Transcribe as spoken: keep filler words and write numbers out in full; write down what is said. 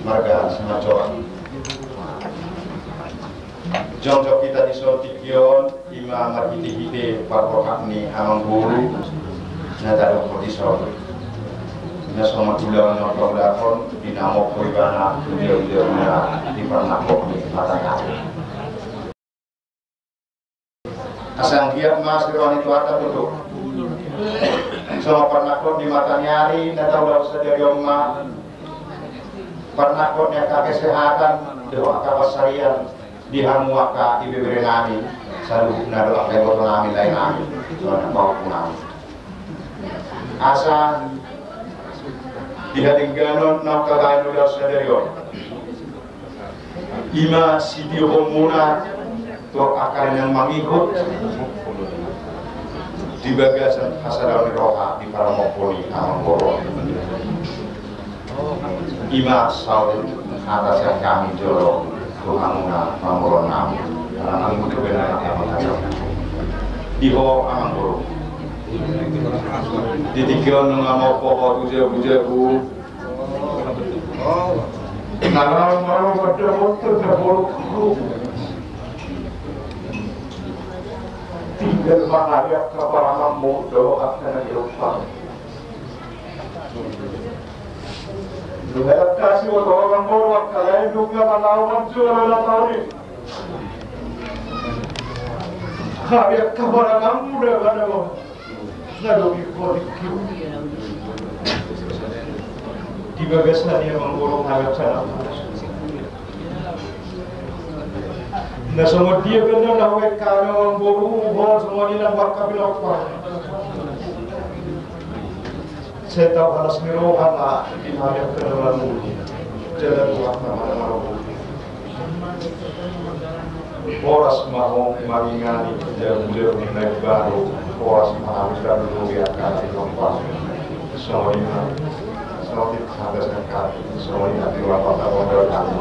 Marga Simanjorang. Jongjong hita di son tingki on, ima marhitehite parborhat ni amangboru na tadokhon di son. Na songon ulaon na paulahon di na mompo ibana, ulaon na di parnangkok ni mata ni ari. Asa anggiat ma siroha ni Tuhanta tutu. Songon parnangkok ni mata ni ari na taulahon sadari on ma, parnangkok ni angka kesehatan dohot angka pansarian di hamu angka ibebere nami saluhutna dohot angka iboto nami, lae nami dohot angka ompu nami. Asa di hadengganon na tabaen ulaon sadari on, ima sitiopon muna tu angka na mangihut di bagasan hasadaon ni roha di parmompo ni amangboru. Ima saut hata sian hami jolo tu hamuna pamoruon nami. Ala mangihut do bena na mangihut di ho amangboru. Di tingki on nunga mompo ho tu jabu-jabu. Nalaho maro pada motor na bolok. Tinggal mangariak ka paranganmu dohot angka na di ompa. Nunga rap kasi motor amangboru, angka lae nunga manaon jolo na taon i. Hariak ka paranganmu da bana mo. Na dohot i. Di bagasan i amangboru hariak sana. Na songon dia pe na hubaen hami amangboru, songon i na hubaen hami na pinompar. Sai tau halas ni roha ma di hami angka na marmuli jala tu angka na marmuli. Horas ma ho mangingani jabu-jabu na imbaru. Horas ma hami na dohot i angka na pinompar. Songon i ma. Songon i ma hata sian hami. Songon i ma di ruang pangkapondo hami.